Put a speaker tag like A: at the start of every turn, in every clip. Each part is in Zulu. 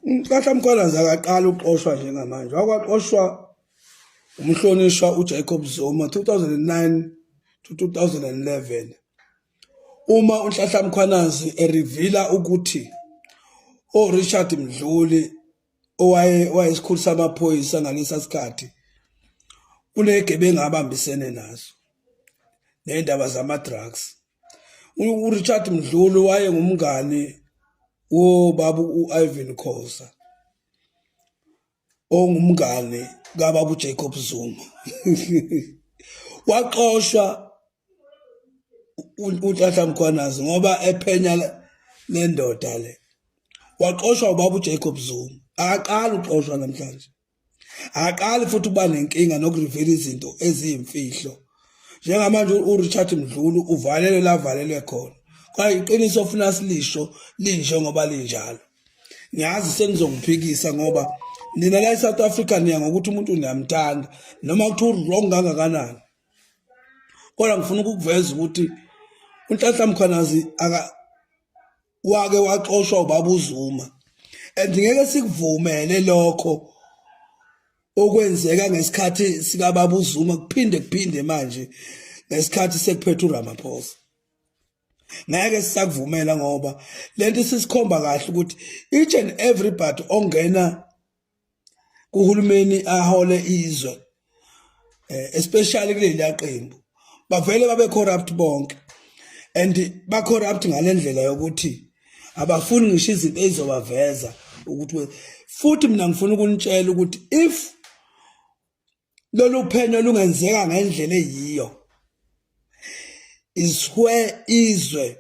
A: Nhlanhla Mkhwanazi akaqali ukuxoshwa njengamanje, wakwaxoshwa umhlonishwa uJacob Zuma 2009 to 2011 uma uNhlanhla Mkhwanazi erivila ukuthi oRichard Mdluli owaye wayesikhulu samaphoyisa ngalesa sikhathi unegebengu abambisene nazo nendaba zama-drugs. URichard Mdluli wayengumngani wobaba u-Ivan Khoza ongumngani kababa uJacob Zuma. Waxoshwa uNhlanhla Mkhwanazi ngoba ephenya le ndoda le. Waxoshwa ubaba uJacob Zuma. Akaqali ukuxoshwa namhlanje. Akaqali futhi ukuba nenkinga nokurivela izinto eziyimfihlo. Njengamanje uRichard Mdlulu uvalelwe la avalelwe khona. Kwaye iqiniso ofuna silisho linjengoba linjalo. Ngiyazi senizongiphikisa ngoba nina la eSouth Africa niya ngokuthi umuntu niyamthanda noma kuthiwa wrong kangakanani. Kodwa ngifuna ukukuveza ukuthi uNhlanhla Mkhwanazi aka wake waxoshwa ubaba uZuma and ngeke sikuvumele lokho okwenzeka ngesikhathi sikababa uZuma kuphinde kuphinde manje ngesikhathi sekuphethe uRamaphosa. Ngeke sisakuvumela ngoba lento isisikhomba kahle ukuthi each and everybody ongena kuhulumeni ahole izwe especially kuleli yaqembu bavele babe corrupt bonke and ba corrupt ngalendlela yokuthi abafuni ngisho izinto ezizobaveza ukuthi. Futhi mina ngifuna ukunitshela ukuthi if lolu phenyo lungenzeka ngendlela eyiyo is where izwe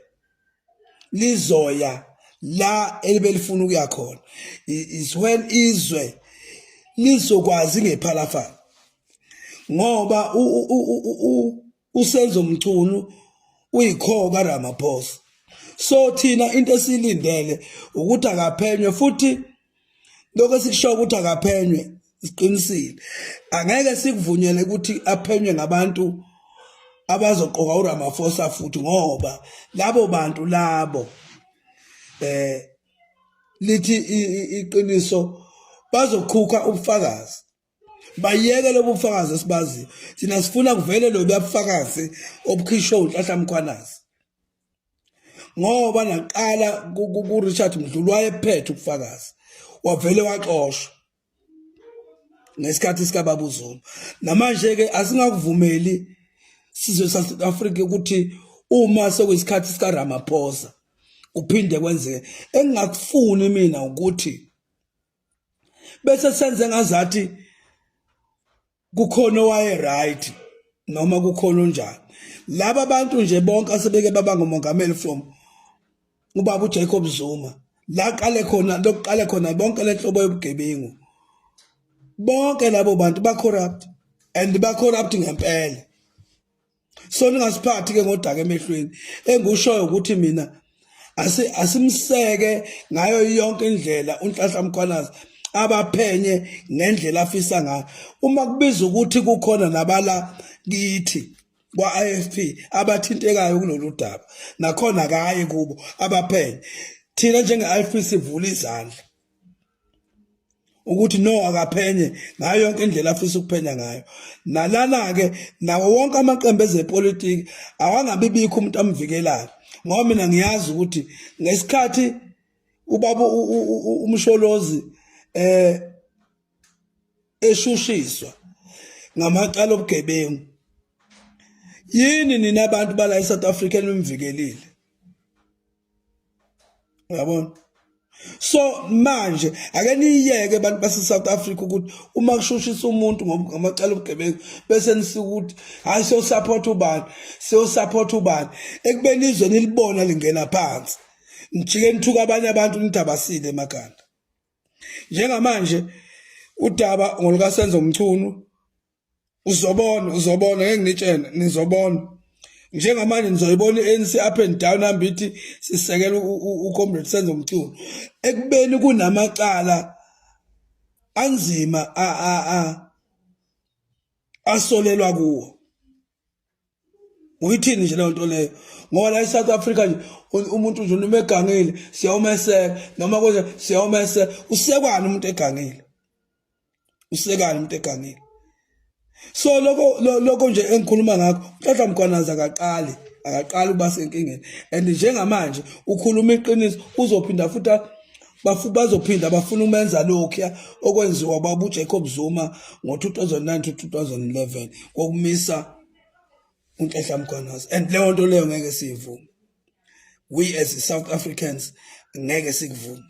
A: lizoya la elibelifuna ukuya khona, is when izwe lizokwazi ngephalafala, ngoba uSenzo Mchunu uyikhoka Ramaphosa. So thina into esiyilindele ukuthi akaphenywe, futhi lokho esikusho ukuthi akaphenywe siqinisile. Angeke sikuvunyele ukuthi aphenywe ngabantu abazoqoka uRamaphosa futhi, ngoba labo bantu labo lithi iqiniso bazokhukha ubufakazi, bayeke lobu bufakazi esibaziyo. Thina sifuna kuvele lobu bufakazi obukhishwe uNhlanhla Mkhwanazi, ngoba naqala ku-Richard Mdluli wayephethe ubufakazi, wavele waxoshwa ngesikhathi sikababa uZuma. Namanje-ke asingakuvumeli sizwe sase-South Africa ukuthi uma sekuyisikhathi sikaRamaphosa kuphinde kwenzeke. Engingakufuni mina ukuthi bese senze ngazathi kukhona owaye right noma kukhona onjani. Laba bantu nje bonke asebeke baba ngomongameli from ubaba uJacob Zuma la qale khona lokuqale khona bonke lenhlobo yobugebengu, bonke labo bantu ba corrupt and ba corrupt ngempela. So ningasiphathi ke ngodaka emehlweni. Engikushoyo ukuthi mina asimseke ngayo yonke indlela uNhlanhla Mkhwanazi, abaphenye ngendlela afisa ngayo. Uma kubiza ukuthi kukhona nabala kithi kwa-IFP abathintekayo kulolu daba, nakhona akaye kubo abaphenye. Thina njenge-IFP sivula izandla ukuthi no, akaphenye ngayo yonke indlela afisa ukuphenya ngayo. Nalana-ke nawo wonke amaqembu ezepolitiki awangabi bikho umuntu amvikelayo, ngoba mina ngiyazi ukuthi ngesikhathi ubaba uMsholozi eshushiswa ngamacala obugebengu, yini nina abantu bala eSouth Africa nimvikelile? Uyabona? So manje ake niyiyeke abantu base South Africa ukuthi uma kushushisa umuntu ngamacala obugebengu bese nisika ukuthi hayi, siyo support ubani, siyo support ubani, ekubeni izwe nilibona lingena phansi, nijike nithuka abanye abantu nithi abasile emakhanda. Njengamanje udaba ngolukaSenzo Mchunu, uzobona, uzobona, ngeke nginitshene, nizobona. Njengamanje nizoyibona i-ANC up and down hamba ithi sisekela uComrade Senzo Mchunu, ekubeni kunamacala anzima a a asolelwa kuwo. Uyithini nje leyo nto leyo? Ngoba la eSouth Africa nje umuntu nje noma egangile siyawumeseka, noma konje siyawumeseka. Usekwani umuntu egangile? Usekani umuntu egangile? So lokho lokho nje engikhuluma ngakho, uNhlanhla Mkhwanazi akaqali akaqali ukuba senkingeni, and njengamanje ukhuluma iqiniso, uzophinda futhi bazophinda bafuna umenza lokhuya okwenziwa baba uJacob Zuma ngo-2009 to 2011 kokumisa uNhlanhla Mkhwanazi, and leyo nto leyo ngeke siyivume. We as South Africans ngeke sikuvume.